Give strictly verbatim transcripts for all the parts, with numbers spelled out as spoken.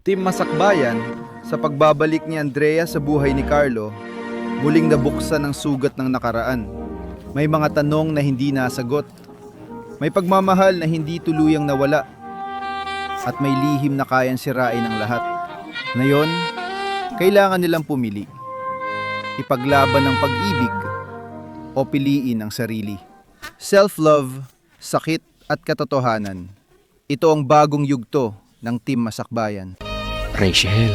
Team Masakbayan, sa pagbabalik ni Andrea sa buhay ni Carlo, muling nabuksan ang sugat ng nakaraan. May mga tanong na hindi nasagot. May pagmamahal na hindi tuluyang nawala. At may lihim na kayang sirain ang lahat. Ngayon, kailangan nilang pumili. Ipaglaban ang pag-ibig o piliin ang sarili. Self-love, sakit at katotohanan. Ito ang bagong yugto ng Team Masakbayan. Rachel,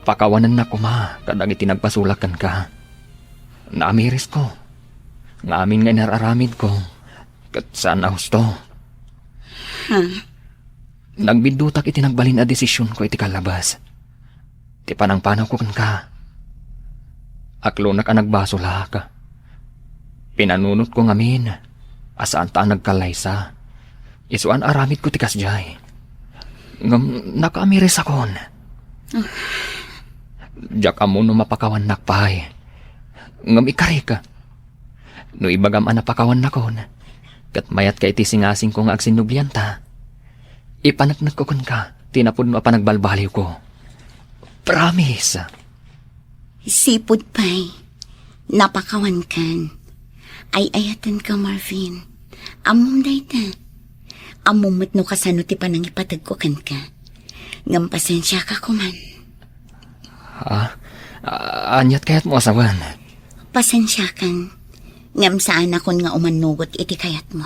pakawanennak koma kadagiti nagbasolak kenka. Naamirisko nga amin nga inar-aramidko ket saan a husto. Ha? Nagbiddutak iti nagbalin a desisionko iti kallabas. Ti panangpanawko kenka. Aklonak a nagbasolak. Pinanunotko ngamin a saanta a nagkallaysa. Isuan aramidko ti kasdiay. Ngem nakaamirisakon. Diak ammo no mapakawannak pay. Ngem ikarik, no ibagam a napakawannakon, ket mayatka iti singasingko nga agsinnublianta, ipaneknekko kenka ti napudno a panagbalbaliwko. Promise. Sipud pay, napakawankan. Ay-ayatenka, Marvin. Ammom dayta. Ammom met no kasano ti panangipategko kenka. Ngem pasensiaka koman. Ha? A-, aniat kayatmo a sawen? Pasensiakan. Ngem saanakon nga umannugot iti kayatmo.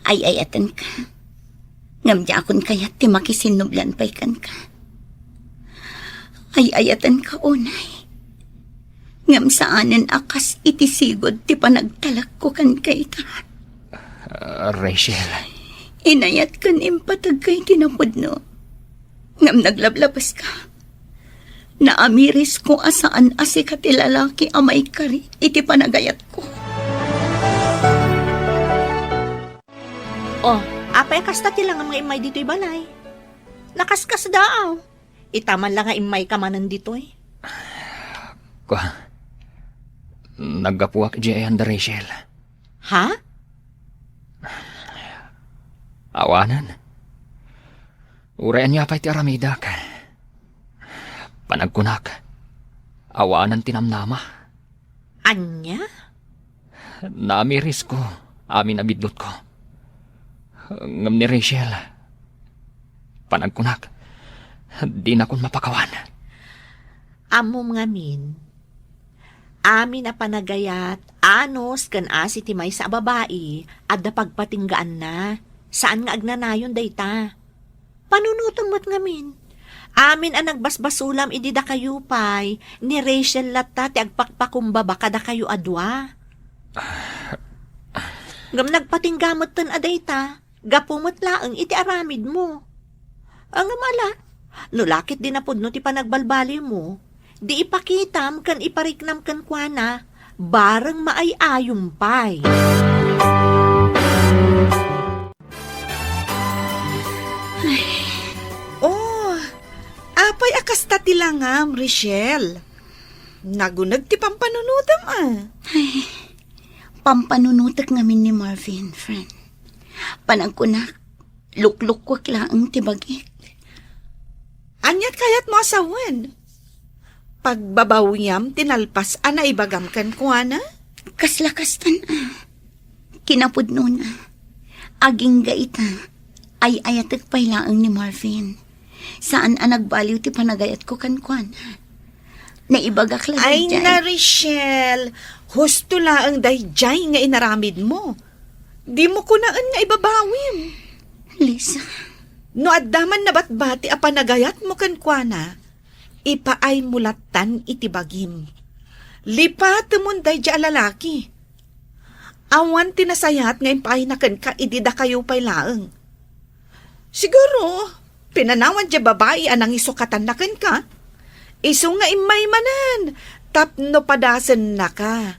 Ay-ayatenka. Ngem diakon kayat ti makisinnublian pay kenka. Ay-ayatenka unay. Ngem saanen a kas iti sigud ti panagtalekko kenka ita. Ah, Rachel. Inayat ken impategka iti napudno. Ngem naglablabaska. Naamirisko a saan a sika ti lalaki a maikari iti panagayatko. Oh, apay a kasta ti langam nga immay ditoy balay? Nakaskasdaaw. Ita man la nga immayka manen ditoy. Kua, naggapuak idiay ayan da Rachel. Ha? Awanen. Uray ania pay ti aramidek. Panagkunak, awanen ti namnama. Ania? Naamirisko amin a biddutko. Ngem ni Rachel, panagkunak, dinakon mapakawan. Ammom ngamin, amin a panagayat, anus ken asi ti maysa a babai, adda pagpatinggaanna. Saan nga agnanayon dayta. Panunotem met ngamin. Amin a nagbasbasolam idi dakayo pay, ni Rachel latta ti agpakpakumbaba kadakayo a dua. Ngem nagpatingga metten a dayta, gapu met laeng iti aramidmo. A, ngem ala, no lakit di napudno ti panagbalbaliwmo, di ipakitam ken ipariknam kenkuana, bareng maay-ayom pay. Oh, apay a kasta ti langam, Rachel? Naguneg ti pampanunotem, a. Ay, pampanunotek ngamin ni Marvin, friend. Panagkunak, luklukkuek laeng ti bagik. Aniat kayatmo a sawen? Pagbabawiam ti nalpas a naibagam kenkuana? Kasla kastan, a. Kinapudnona, agingga ita, ay-ayatek pay laeng ni Marvin. Saan a nagbaliw ti panagayatko kenkuana. Naibagak la daydiay. Ay na, Rachel, husto laeng daydiay nga inaramidmo. Dimo kunaen nga ibabawim. Lisa. No adda man nabatbati a panagayatmo kenkuana, ipaaymo lattan iti bagim. Lipatemon daydiay a lalaki. Awan ti nasayaat nga impaayna kenka idi dakayo pay laeng. Siguro, pinanawan diay babai a nangisukatanna kenka. Isu nga immay manen tapno padasennaka.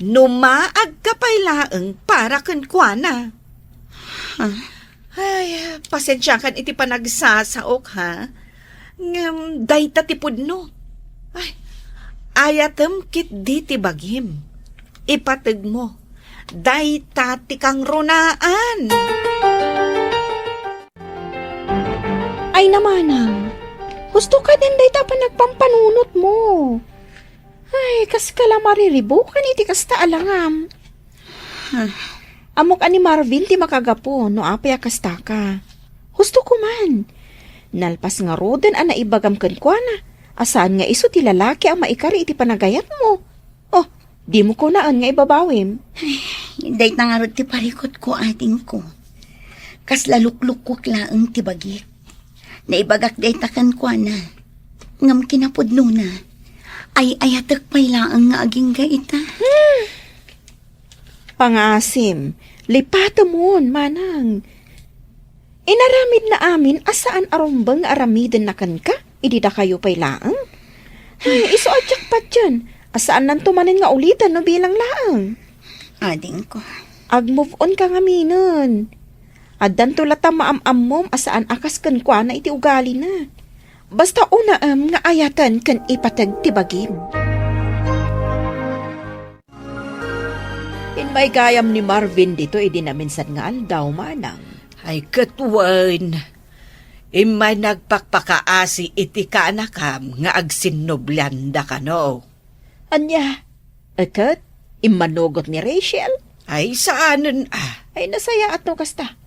No maagka pay laeng para kenkuana. Huh? Ay, pasensiakan iti panagsasaok, ha? Ngem dayta ti pudno. Ay, ayatem ketdi ti bagim. Ipategmo. Dayta ti kangrunaan. Ay, namanang. Husto ka din dayta panagpampanunotmo. Ay, kas ka la mariribukan iti kasta a langam. Ammok a ni Marvin ti makagapu no apay a kasta ka. Husto ko man. Nalpas ngaruden a naibagam kenkuana, a saan nga isu ti lalaki a maikari iti panagayatmo. Oh, dimo kunaen nga ibabawim. Ay, dayta ngarud ti parikutko, adingko. Kasla luklukkok laeng ti bagik. Naibagak dayta kenkuana. Ngem kinapudnona, ay-ayatek pay laeng nga agingga ita. Hmm. Pangaasim, lipatemon, manang. Inaramidna amin a saan a rumbeng nga aramidenna kenka, idi dakayo pay laeng. Ay, isu a diak patien, a saannanto manen nga uliten no bilang laeng. Adingko. Ag-move on ka ngaminen. Addanto latta maam-ammom a saan a kas kenkuana iti ugalina. Basta unaem nga ayaten ken ipateg ti bagim. Immay gayam ni Marvin ditoy idi naminsan nga aldaw, manang. Ay, ket wen, immay nagpakpakaasi iti kaanakam nga agsinnublianda kano. Ania? Ket, immanugot ni Rachel? Ay, saanen a. Ay, nasayaat no kasta.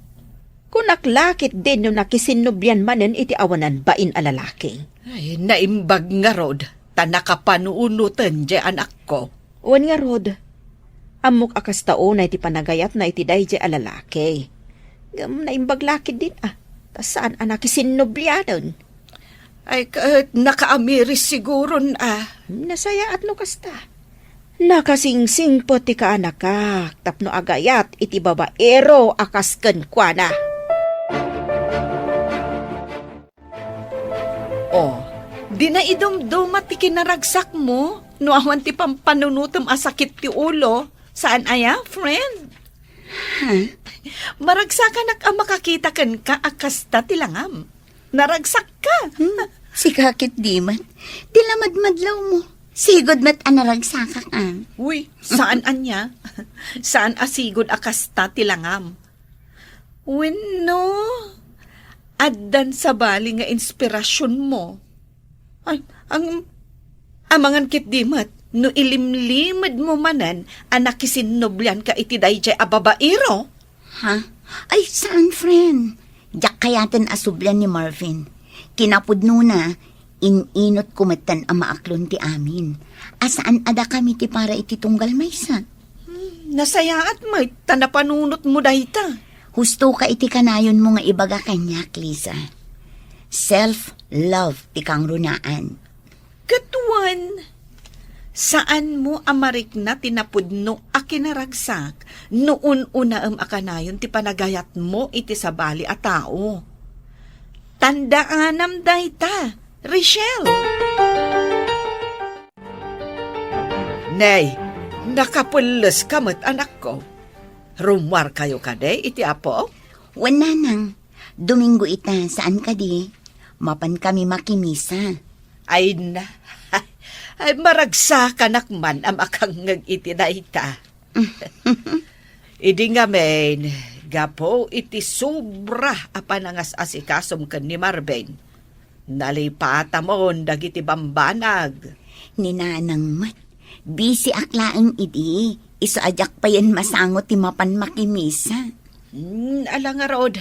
Kunak la ketdin no nakisinnublian manen iti awanan bain a lalaki. Ay, naimbag ngarud, ta nakapanunoten diay anakko. Wen ngarud, ammok a kasta unay ti panagayatna iti daydiay a lalaki. Ngem naimbag la ketdin a, ta saan a nakisinnublianen. Ay, ket nakaamiris siguron a. Nasayaat no kasta. Nakasingsingpet ti kaanakak tapno agayat iti babaero a kas kenkuana. Oh, di na idumduma ti kinaragsakmo no awan ti pampanunotem a sakit ti ulo. Saan aya, friend? Ha? Maragsakanak a makakita kenka a kasta ti langam. Naragsakka. Hmm, sika ketdi met. Ti la madmadlawmo. Sigud met a naragsakak, a. Uy, saan ania? Saan a sigud a kasta ti langam? Wenno, addan sabali nga inspirasionmo. Ay, ang, amangan ketdi met, no ilimlimedmo manen a nakisinnublianka iti daydiay a babaero. Ha? Ay, saan, friend? Diak kayaten a sublian ni Marvin. Kinapudnona, in-inotko metten a maaklon ti amin. A saan a dakami ti para iti tunggal maysa. Hmm, nasayaat met, ta napanunotmo dayta. Husto ka iti kanayonmo nga ibaga kaniak, Lisa. Self-love ti kangrunaan. Ket wen, saanmo a marikna ti napudno a kinaragsak no un-unaem a kanayon ti panagayatmo iti sabali a tao. Tandaanam dayta, Rachel. Nay, nakapelles ka met, anakko. Rummuarkayo kadi iti Apo? Wen, nanang. Domingo ita, saan kadi? Mapan kami makimisa. Ay na. Ay, maragsakanak man a makangngeg iti dayta. Idi ngamin, gapu iti sobra a panangas-asikasom ken ni Marvin, nalipatamon dagiti bambanag. Ni nanang met, bisiak laeng idi, isu a diak payen masango ti mapan makimisa. Hmm, ala ngarud,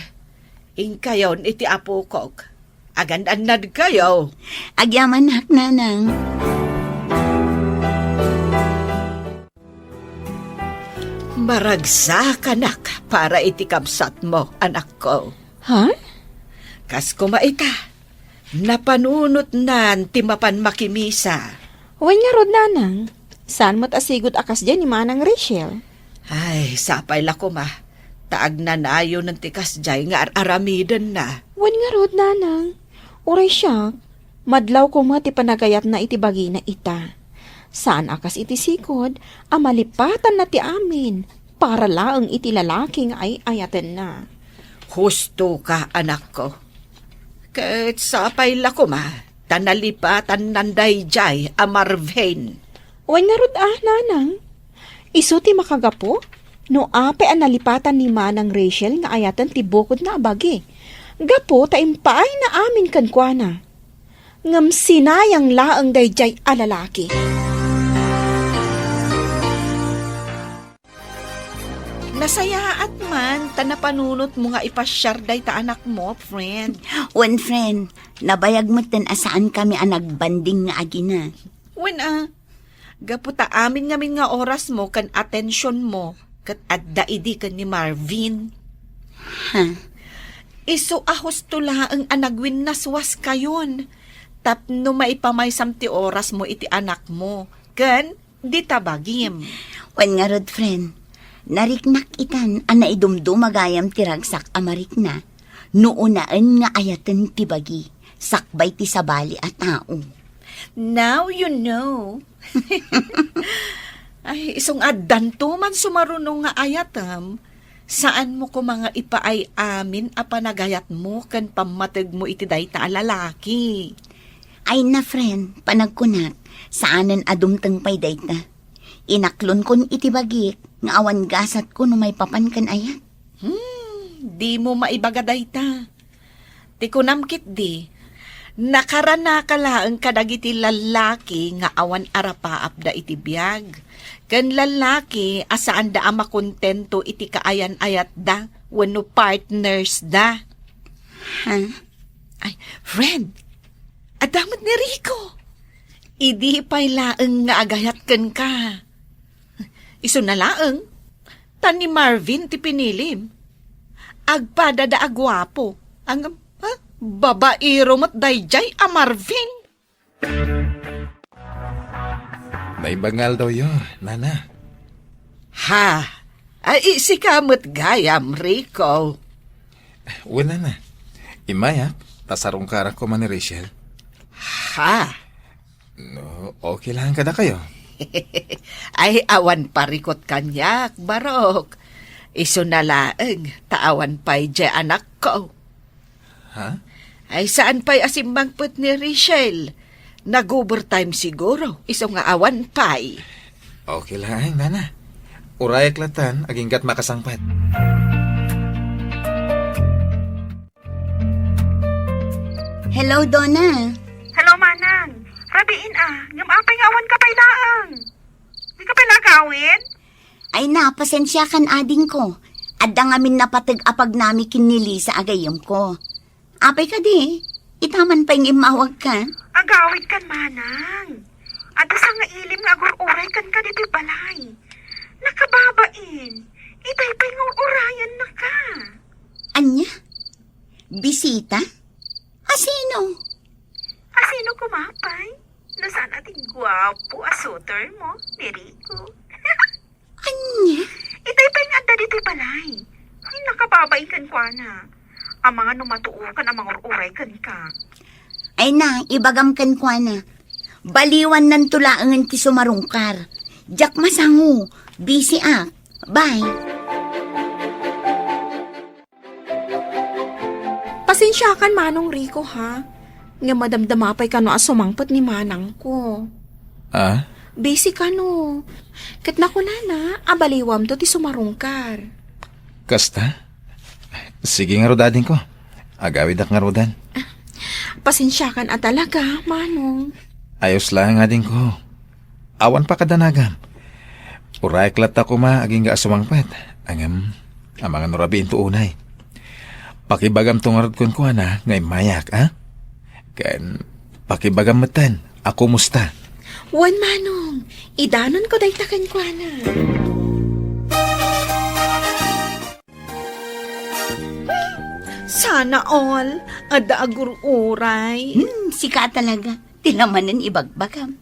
inkayon iti apokok. Agan-annadkayo. Agyamanak, nanang. Maragsakanak para iti kabsatmo, anakko. Ha? Kas koma ita, napanunotnan ti mapan makimisa. Wen ngarud, nanang. Saan met a sigud a kasdiay ni Manang Rachel? Ay, sapay la koma, ta agnanayonen ti kasdiay nga ar-aramidenna. Wen ngarud, nanang. Uray siak, madlawko met ti panagayatna iti bagina ita. Saan a kas iti sigud a malipatanna ti amin para laeng iti lalaki nga ay-ayatenna. Husto ka, anakko. Ket sapay la koma, ta nalipatannan daydiay a Marvin. Wen ngarud a, nanang. Isu ti makagapu no apay a nalipatan ni Manang Rachel nga ayaten ti bukodna a bagi. Gapu ta impaayna amin kenkuana, ngem sinayang laeng daydiay a lalaki. Nasayaat man ta napanunotmo nga ipasiar dayta anakmo, friend. Wen, friend, nabayag metten a saankami a nagbanding nga agina. Wen a, gapu ta amin ngamin nga orasmo ken atensionmo ket adda idi ken ni Marvin. Ha? Isu a husto laeng a nagwinnaswaskayon tapno maipamaysam ti orasmo iti anakmo ken dita bagim. Wen ngarud, friend, nariknak itan a naidumduma gayam ti ragsak a marikna no unaen nga ayaten ti bagi sakbay ti sabali a tao. Now you know. Ay, isu nga addanto man sumaruno nga ayatem, saanmo koma nga ipaay amin a panagayatmo ken pammategmo iti dayta a lalaki. Ay na, friend, panagkunak, saanen a dumteng pay dayta. Inaklonkon iti bagik nga awan gasatko no maipapan ken ayat. Hmm, dimo maibaga dayta. Ti kunam ketdi, nakaranaka laeng kadagiti lallaki nga awan arapaapda iti biag, ken lallaki a saanda a makontento iti kaayan-ayatda wenno partnersda. Ha? Ay, friend, adda met ni Rico. Idi pay laeng nga agayat kenka. Isuna laeng, ta ni Marvin ti pinilim. Agpadada a guapo. Ang, ha? Babaero met daydiay a Marvin. Naimbag nga aldawyo, Nana. Ha? Ay, sika met gayam, Rico. Wen, Nana. Immayak, ta sarungkarak koma ni Rachel. Ha? No, okay lang kadakayo. Ay, awan parikot kaniak, Barok. Isuna laeng, ta awan pay diay anakko. Ha? Ay, saan pay a simmangpet ni Rachel? Nag-overtime siguro, isu nga awan pay. Okay lang, Nana. Urayak latan, aginggat makasangpet. Hello, Donna. Hello, Manang. Rabiin a, ngem apay nga awan ka pay laeng? Di ka pay la agawid? Ay na, pasensiakan adingko. Adda ngamin napateg a pagnami ken ni Lisa a gayyemko. Apay kadi? Itaman pay nga immawagka? Agawid kan, Manang. Adda sangailim nga agur-uray kenka ditoy balay. Nakababain. Itay pay nga ur-urayenna ka. Ania? Bisita? Asino? Asino koma pay? No saan a ti guapo a suitor mo, ni Rico. Ania? Itay pay nga adda ditoy balay. Ay, nakababain kenkuana. Amangan no matuokan a mangur-uray kenka. Ay na, ibagam kenkuana. Baliwannanto laengen ti sumarungkar. Diak masango. Busy ak. Bye. Pasensiakan, Manong Rico, ha? Nga madamdama pay kano a sumangpet ni manangko. Ah? Busy kano. Ket nakunana a baliwamto ti sumarungkar. Kasta? Sige ngarud, adingko. Agawidak ngaruden. Pasensiakan a talaga, Manong. Ayos laeng, adingko. Awan pakadanagam. Urayak latta koma agingga a sumangpet. Ngem, amangan no rabiinto unay. Pakibagamto ngarud kenkuana nga immayak, a? Ken pakibagam metten a kumusta. Wen, Manong, idanonko dayta kenkuana. Sana all, adda agur-uray. Hmm, sika talaga. Ti lamanen ibagbagam.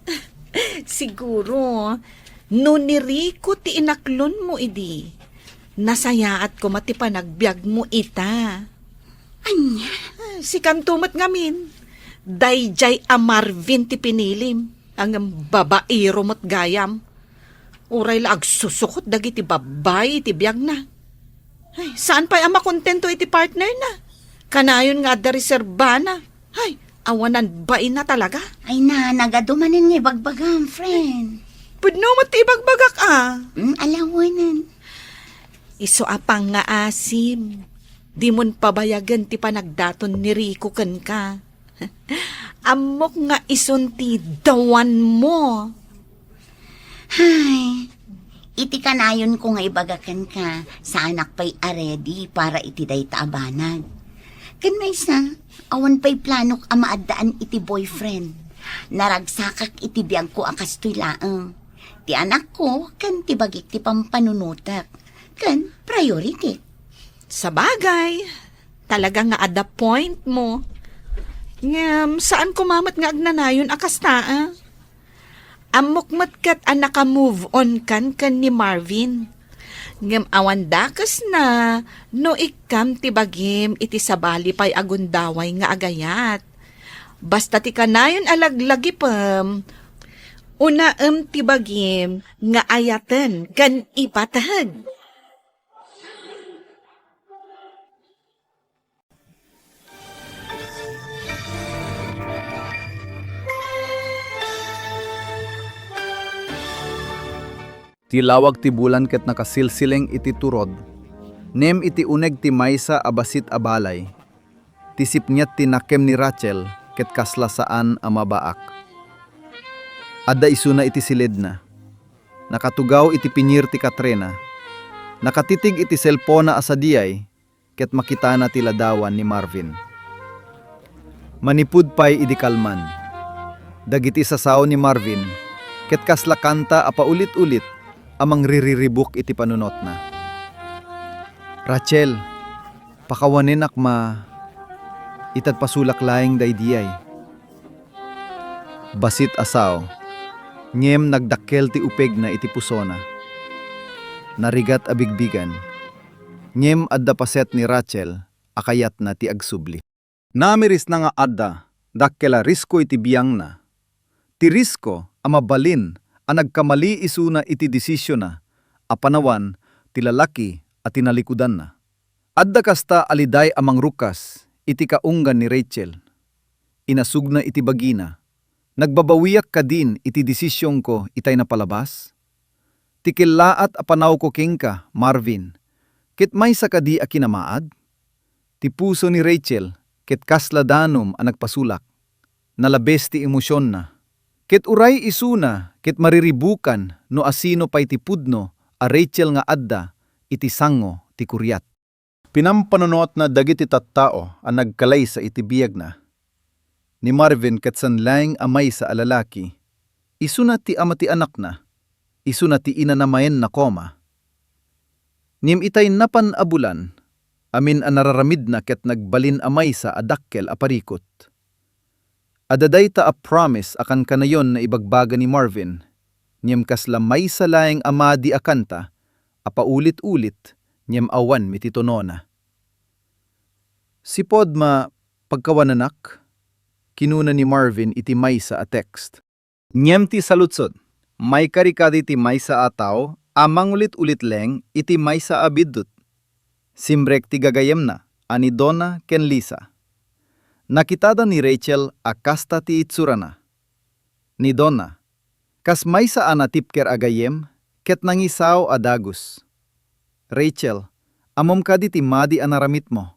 Siguro, no ni Rico ti inaklonmo idi, nasayaat koma ti panagbiagmo ita. Ania? Sikanto met ngamin. Daydiay a Marvin ti pinilim. Ngem babaero met gayam. Uray la agsusukot dagiti babbai iti biagna. Ay, saan pay a makontento iti partnerna? Kanayon nga adda reserbana. Ay, awanan baina talaga. Ay na, nagadu manen nga ibagbagam, friend. Pudno met ti ibagbagak, a. Mm, alawanan. Isu a pangngaasim. Dimon pabayagen ti panagdaton ni Rico kenka. Ammok nga isun ti dawanmo. Hay, iti kanayonko nga ibaga kenka, saanak pay a ready para iti dayta a banag. Ken maysa, awan pay planok a maaddaan iti boyfriend. Naragsakak iti biagko a kastoy laeng. Ti anakko ken ti bagik ti pampanunotek ken priority. Sabagay, talaga nga adda point mo. Ngem, saan koma met nga agnanayon a kasta, a? Ammok met ket a naka-move on kan ken ni Marvin. Ngem awan dakesna no ikkam ti bagim iti sabali pay a gundaway nga agayat. Basta ti kanayon a laglagipem, unaem ti bagim nga ayaten ken ipateg. Ti lawag ti bulan ket nakasilsiling iti turod. Ngem iti uneg ti maysa a bassit a balay, ti sipnget ti nakem ni Rachel ket kasla saan a mabaak. Adda isuna iti silidna. Nakatugaw iti pinier ti katrena. Nakatitig iti selpona a sadiay ket makitana ti ladawan ni Marvin. Manipud pay idi kalman, dagiti sasao ni Marvin ket kasla kanta a paulit-ulit a mangririribuk iti panunotna. "Rachel, pakawanenak ma, itad pasulak laeng daydiay." Bassit a sao, ngem nagdakkel ti upegna iti pusona. Narigat a bigbigan, ngem adda paset ni Rachel a kayatna ti agsubli. Namirisna nga adda dakkel a risko iti biangna. Ti risko a mabalin a nagkamali isuna iti desisionna a panawan ti lalaki a tinalikudanna. Adda kasta a liday a mangrukas iti kaunggan ni Rachel. Inasugna iti bagina, "Nagbabawiak kadin iti desisionko itay napalabas? Ti kellaat a panawko kenka, Marvin, ket maysa kadi a kinamaad?" Ti puso ni Rachel ket kasla danum a nagpasulak. Nalabes ti emosionna. Ket uray isuna ket mariribukan no asino pay ti pudno a Rachel nga adda iti sango ti kuriat. Pinampanunotna dagiti tattao a nagkalaysa iti biagna. Ni Marvin ket saan laeng a maysa a lalaki. Isuna ti ama ti anakna. Isuna ti inana manen na koma. Ngem itay napan a bulan, amin a nararamidna ket nagbalin a maysa a dakkel a parikut. Adda dayta a promise a kankanayon naibagbaga ni Marvin, ngem kasla maysa laeng a madi a kanta a paulit-ulit ngem awan mititonona. "Sipod ma pagkawanenak?" kinuna ni Marvin iti maysa a text. Ngem ti saludsod, maikari kadi ti maysa a tao a mangulit-ulit laeng iti maysa a biddut. Simrek ti gagayemna a ni Donna ken Lisa. Nakitada ni Rachel a kasta ti itsurana. Ni Donna, kas maysa a natipker a gayyem ket nangisao a dagus. Rachel, ammom kadi ti madi a naramitmo?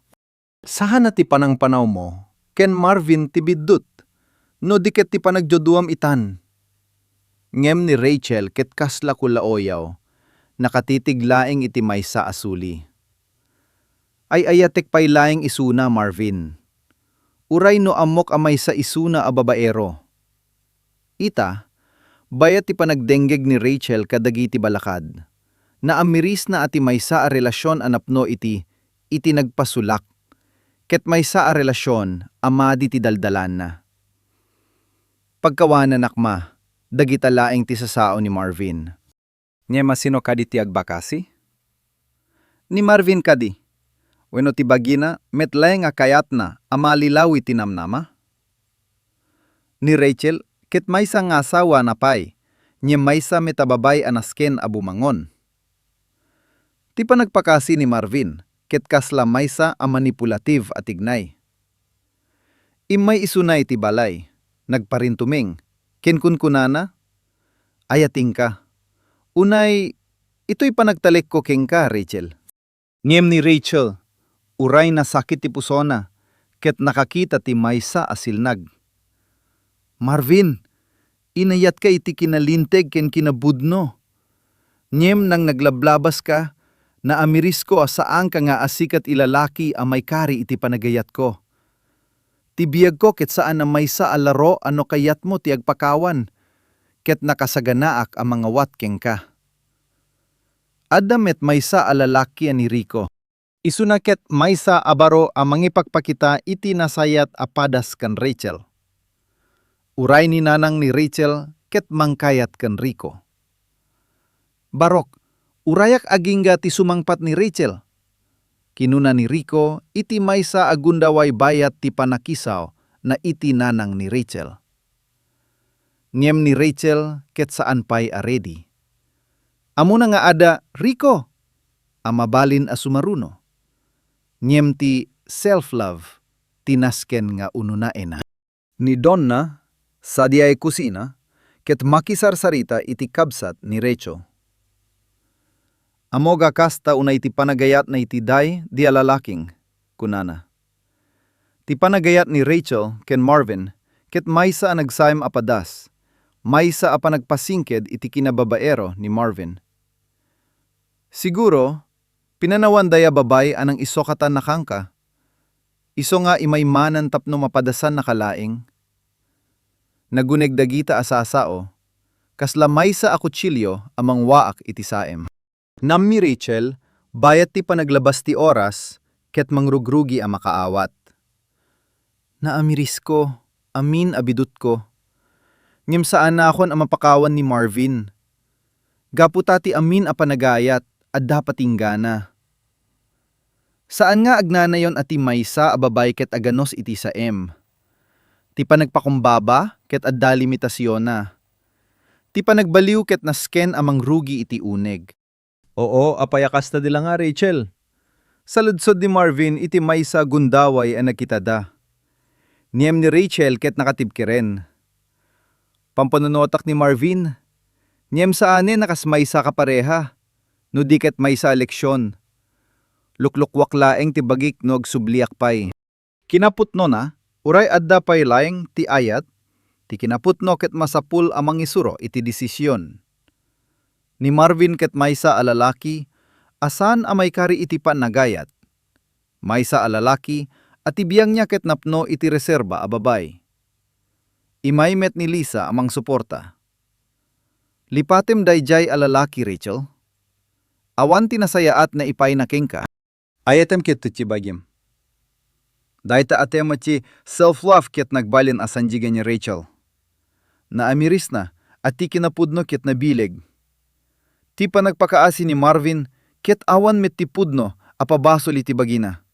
Saan a ti panangpanawmo ken Marvin ti biddut, no di ket ti panagduaduam itan. Ngem ni Rachel ket kasla kullaoyaw, nakatitig laeng iti maysa a suli. Ay-ayatek pay laeng isuna, Marvin. Uray no ammok a maysa isuna a babaero. Ita, bayat ti panagdenggeg ni Rachel kadagiti balakad. Naamirisna a ti maysa a relasion a napno iti, iti nagpasulak, ket maysa a relasion a madi ti daldalanna. Pagkawanenak ma, dagita laeng ti sasao ni Marvin. Ngem asino kadi ti agbakasi? Ni Marvin kadi, wenno ti bagina met laeng a kayatna a malilaw iti namnama? Ni Rachel ket maysa nga asawana pay, ngem maysa met a babay a nasken a bumangon. Ti panagpakasi ni Marvin ket kasla maysa a manipulative a tignay. Immay isuna iti balay, nagparintumeng, ken kunkunana, "Ayatenka. Unay, itoy panagtalekko kenka, Rachel." Ngem ni Rachel, Uray nasakit ti pusona ket nakakita ti maysa a silnag. "Marvin, inayatka iti kinalinteg ken kinapudno. Ngem nang naglablabaska, naamirisko a saanka nga aasikat a lalaki a maikari iti panagayatko. Ti biagko ket saan a maysa a laro a no kayatmo ti agpakawan, ket nakasaganaak a mangawat kenka." Adda met maysa a lalaki a ni Rico. Isuna ket maysa a baro a mangipakpakita iti nasayaat a padas ken Rachel. Uray ni nanang ni Rachel ket mangkayat ken Rico. "Barok, urayak agingga ti sumangpet ni Rachel," kinuna ni Rico iti maysa a gundaway bayat ti pannakisawna iti nanang ni Rachel. Ngem ni Rachel ket saan pay a ready. Ammona nga adda "Rico" a mabalin a sumaruno. Ngem ti self-love ti nasken nga ununaenna. Ni Donna, sadiay kusina, ket makisarsarita iti kabsat ni Rachel. "Ammok a kasta unay ti panagayatna iti daydi a lalaking," kunana. "Ti panagayat ni Rachel ken Marvin ket maysa a nagsayam a padas, maysa a panagpasingked iti kinababaero ni Marvin. Siguro, pinanawanda a babay a nang-isukatan na kenka, isu nga imaymanan tapno mapadasannaka laeng. Naguneg dagita a sasao, kasla maysa a kutsilio a mangwaak iti saem." Namni Rachel, bayat ti panaglabas ti oras ket mangrugrugi a makaawat. "Naamirisko amin a bidutko. Ngem saanakon a mapakawan ni Marvin. Gapu ta ti amin a panagayat, adda patinggana. Saan nga agnanayon a ti maysa a babay ket aganus iti saem. Ti panagpakumbaba ket adda limitasionna. Ti panagbaliw ket nasken a mangrugi iti uneg." "Oo, apay a kasta di la nga, Rachel? Saludsod ni Marvin iti maysa a gundaway a nakitada. Ngem ni Rachel ket nakatibkeren. Pampanunotak ni Marvin, ngem saanen a kas maysa a kapareha, no di ket maysa a leksion. Luklukkuak laeng ti bagik no agsubliak pay." Kinapudnona, uray adda pay laeng ti ayat, ti kinapudno ket masapul a mangisuro iti desision. Ni Marvin ket maysa a lalaki a saan a maikari iti panagayat. Maysa a lalaki a ti biangna ket napno iti reserba a babay. Immay met ni Lisa a mangsuporta. "Lipatem daydiay a lalaki, Rachel. Awan ti nasayaat naipayna kenka." "Ayatem ket ti bagim. Dayta a tema ti self-love ket nagbalin a sandigan ni Rachel. Naamirisna a ti kinapudno ket nabileg. Ti panagpakaasi ni Marvin ket awan met ti pudno a pabasol iti bagina.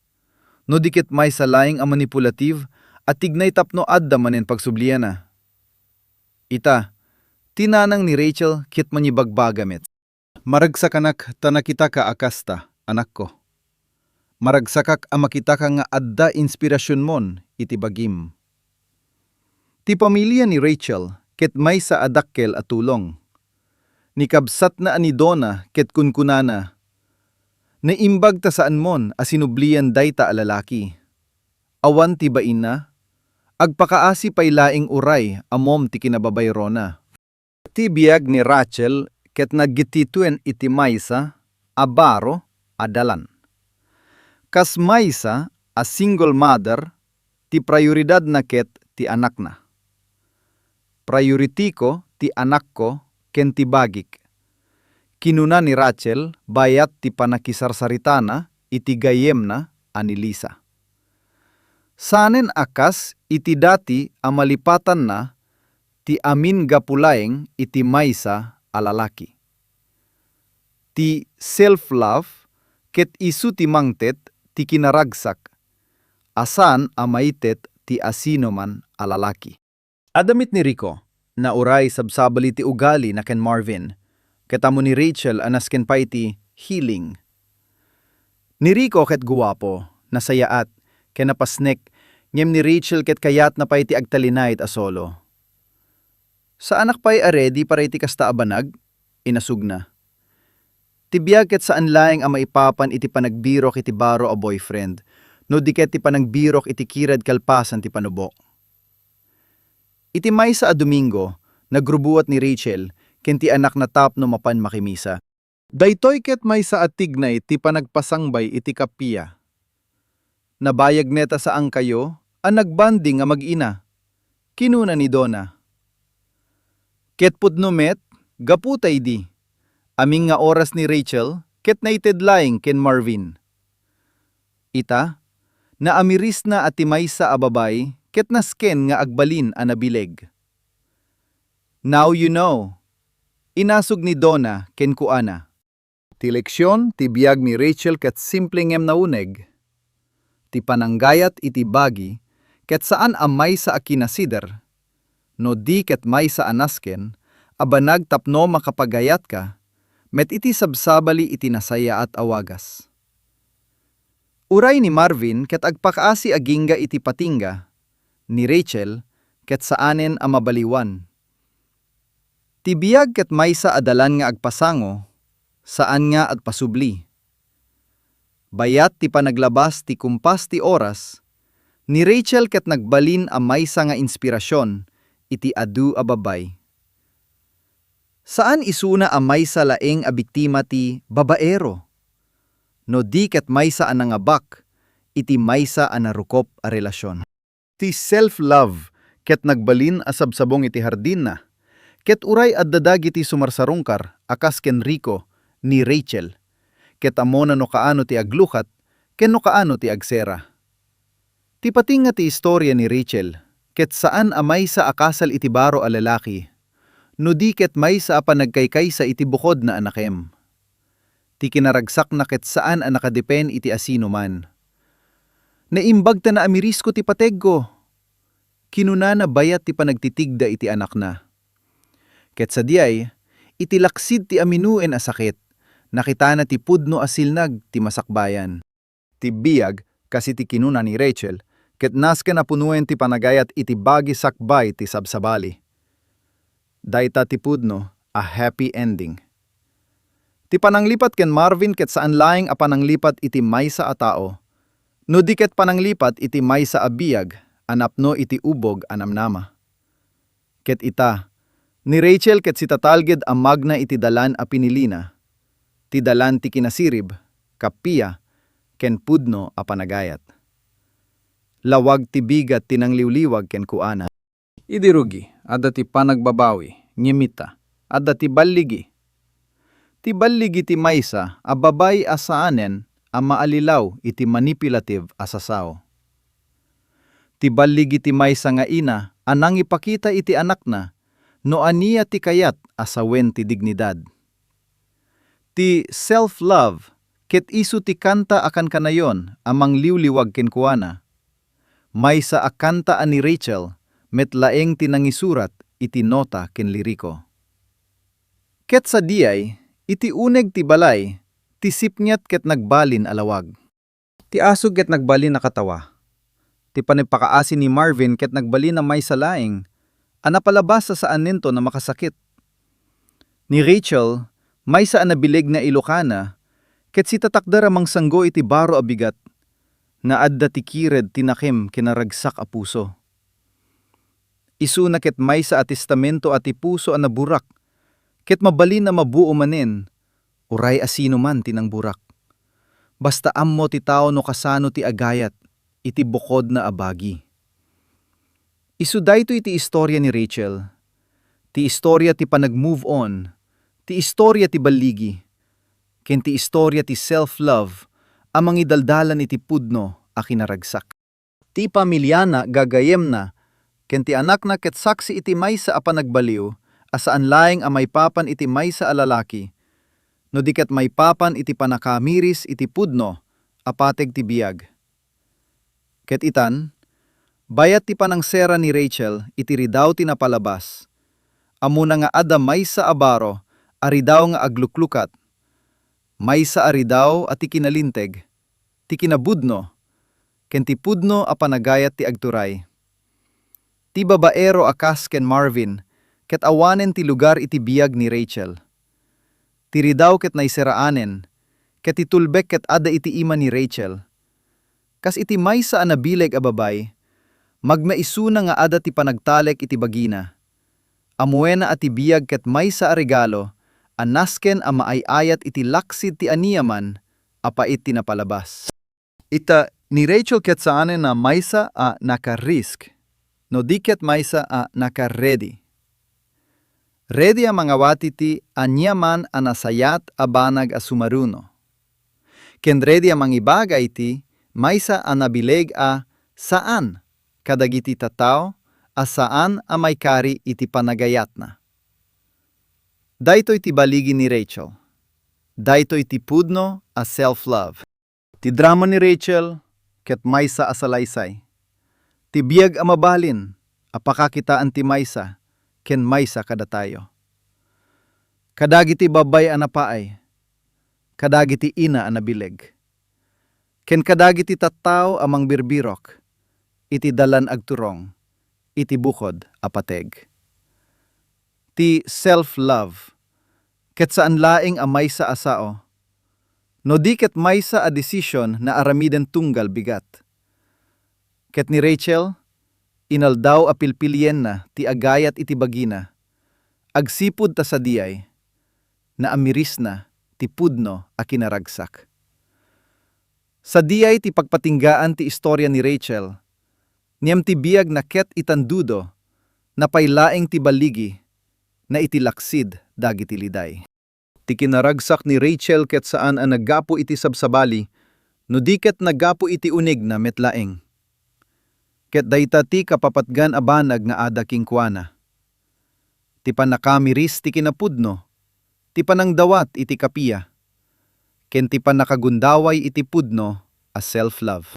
No di ket maysa laeng a manipulative a tignay tapno adda manen pagsublianna. Ita, ti nanang ni Rachel ket mangibagbaga met. Maragsakanak ta nakitaka a kasta, anakko. Maragsakak a makitaka nga adda inspirasionmon iti bagim." Ti pamilia ni Rachel ket maysa a dakkel a tulong. Ni kabsatna a ni Donna ket kunkunana, "Naimbag ta saanmon a sinublian dayta a lalaki. Awan ti bainna, agpakaasi pay laeng uray ammom ti kinababayrona." Ti biag ni Rachel ket nagitituen iti maysa a baro a dalan. Kas maysa a single mother, ti prioridadna ket ti anakna. "Prioritiko ti anakko ken ti bagik," kinuna ni Rachel bayat ti pannakisarsaritana iti gayyemna a ni Lisa. Saanen a kas iti dati a malipatanna ti amin gapu laeng iti maysa a lalaki. Ti self-love ket isu ti mangted ti kinaragsak a saan a maited ti asinoman a lalaki. Adda met ni Rico, na uray sabsabali ti ugalina ken Marvin, ket ammo ni Rachel a nasken pay ti healing. Ni Rico ket guapo, nasayaat, ken napasnek, ngem ni Rachel ket kayatna pay ti agtalinaed a solo. "Saanak pay a ready para iti kasta a banag?" inasugna. Ti biag ket saan laeng a maipapan iti panagbirok iti baro a boyfriend, no di ket ti panagbirok iti kired kalpasan ti panubo. Iti maysa a Domingo, nagrubuat ni Rachel ken ti anakna tapno mapan makimisa. Daytoy ket maysa a tignay ti panagpasangbay iti kappia. "Nabayag met a saankayo a nagbonding a mag-ina," kinuna ni Donna. Ket pudno met, gapu ta idi, amin nga oras ni Rachel ket naited laeng ken Marvin. Ita, naamirisna a ti maysa a babai ket nasken nga agbalin a nabileg. "Now you know," inasug ni Donna kenkuana. Ti leksion ti biag ni Rachel ket simple ngem nauneg. Ti pananggayat iti bagi ket saan a maysa a kinasider, no di ket maysa a nasken a banag tapno makapagayatka met iti sabsabali iti nasayaat a wagas. Uray ni Marvin ket agpakaasi agingga iti patingga, ni Rachel ket saanen a mabaliwan. Ti biag ket maysa a dalan nga agpasango, saan nga agpasubli. Bayat ti panaglabas ti kumpas ti oras, ni Rachel ket nagbalin a maysa nga inspirasyon iti adu a babbai. Saan isuna a maysa laeng a biktima ti babaero, no di ket maysa a nangabak iti maysa a narukop a relasion. Ti self-love ket nagbalin a sabsabong iti hardinna, ket uray adda dagiti sumarsarungkar a kas ken Rico ni Rachel, ket ammona no kaano ti aglukat ken no kaano ti agsera. Ti patingga ti istoria ni Rachel, ket saan a maysa a kasal iti baro a lalaki, no di ket maysa a panagkaykaysa iti bukodna a nakem. Ti kinaragsakna ket saan a nakadepen iti asinoman. "Naimbag ta naamirisko ti pategko," kinunana bayat ti panagtitigda iti anakna. Ket sadiay, iti laksid ti aminoen a sakit, nakitana ti pudno a silnag ti masakbayan. Ti biag, kas iti kinuna ni Rachel, ket nasken a punoen ti panagayat iti bagi sakbay ti sabsabali. Dayta ti pudno a happy ending. Ti pananglipat ken Marvin ket saan laeng a pananglipat iti maysa a tao, no di ket pananglipat iti maysa a biag a napno iti ubog a namnama. Ket ita, ni Rachel ket sitatalged a magna iti dalan a pinilina, ti dalan ti kinasirib, kappia, ken pudno a panagayat. Lawag ti bigat ti nangliwliwag kenkuana. Idi rugi, adda ti panagbabawi, ngem ita, adda ti balligi. Ti balligi ti maysa a babbai a saanen a maalilaw iti manipulative a sasao. Ti balligi ti maysa nga ina a nangipakita iti anakna no ania ti kayat a sawen ti dignidad. Ti self-love ket isu ti kanta a kankanayon a mangliwliwag kenkuana. Maysa a kanta a ni Rachel met laeng ti nangisurat iti nota ken liriko. Ket sadiay, iti uneg ti balay, ti sipnget ket nagbalin a lawag. Ti asug ket nagbalin a katawa. Ti panagpakaasi ni Marvin ket nagbalin a maysa laeng a napalabas a saanento a makasakit. Ni Rachel, maysa a nabileg nga ilokana, ket sitatakder a mangsanggo iti baro a bigat, nga adda ti kired ti nakem ken naragsak a puso. Isuna ket maysa a testamento a ti puso a naburak, ket mabalin a mabuo manen, uray asinoman ti nangburak. Basta ammo ti tao no kasano ti agayat iti bukodna a bagi. Isu daytoy ti istoria ni Rachel, ti istoria ti panag-move on, ti istoria ti balligi, ken ti istoria ti self-love a mangidaldalan iti pudno a kinaragsak. Ti pamiliana, gagayyemna, ken ti anakna ket saksi iti maysa a panagbaliw a saan laeng a maipapan iti maysa a lalaki, no di ket maipapan iti pannakaamiris iti pudno a pateg ti biag. Ket itan, bayat ti panangsera ni Rachel iti ridaw ti napalabas, ammona nga adda maysa a baro a ridaw nga agluklukat, maysa a ridaw a ti kinalinteg, ti kinabudno, ken ti pudno a panagayat ti agturay. Ti babaero a kas ken Marvin ket awanen ti lugar iti biag ni Rachel. Ti ridaw ket naiseraanen, ket ti tulbek ket adda iti ima ni Rachel. Kas iti maysa a nabileg a babay, magmaisuna nga adda ti panagtalek iti bagina. Ammoenna a ti biag ket maysa a regalo a nasken a maay-ayat iti laksid ti aniaman a pait ti napalabas. Ita, ni Rachel ket saanen a maysa a naka-risk, no di ket maysa a naka-ready. Ready a mangawat iti aniaman a nasayat a banag a sumaruno. Ken ready a mangibaga iti maysa a nabileg a saan kadagiti tattao a saan a maikari iti panagayatna. Daytoy ti baligi ni Rachel. Daytoy ti pudno a self-love. Ti drama ni Rachel ket maysa a salaysay. Ti biag a mabalin a pakakitaan ti maysa ken maysa kadatayo. Kadagiti babbai a napaay, kadagiti ina a nabileg, ken kadagiti tattao a mangbirbirok iti dalan agturong iti bukod a pateg. Ti self-love ket saan laeng a maysa a sao, no di ket maysa a desisyon na aramiden tunggal bigat. Ket ni Rachel, inaldaw a pilpilienna ti agayat iti bagina, agsipud ta sadiay, naamirisna ti pudno a kinaragsak. Sadiay ti pagpatinggaan ti istorya ni Rachel, ngem ti biagna ket itandudo, napay laeng ti baligi na iti laksid dagiti liday. Ti kinaragsak ni Rachel ket saan a naggapu iti sabsabali, no di ket naggapu iti unegna met laeng. Ket dayta ti kapapatgan a banag nga ada kenkuana. Ti pannakamiris ti kinapudno, ti panangdawat iti kappia, ken ti pannakagundaway iti pudno a self-love.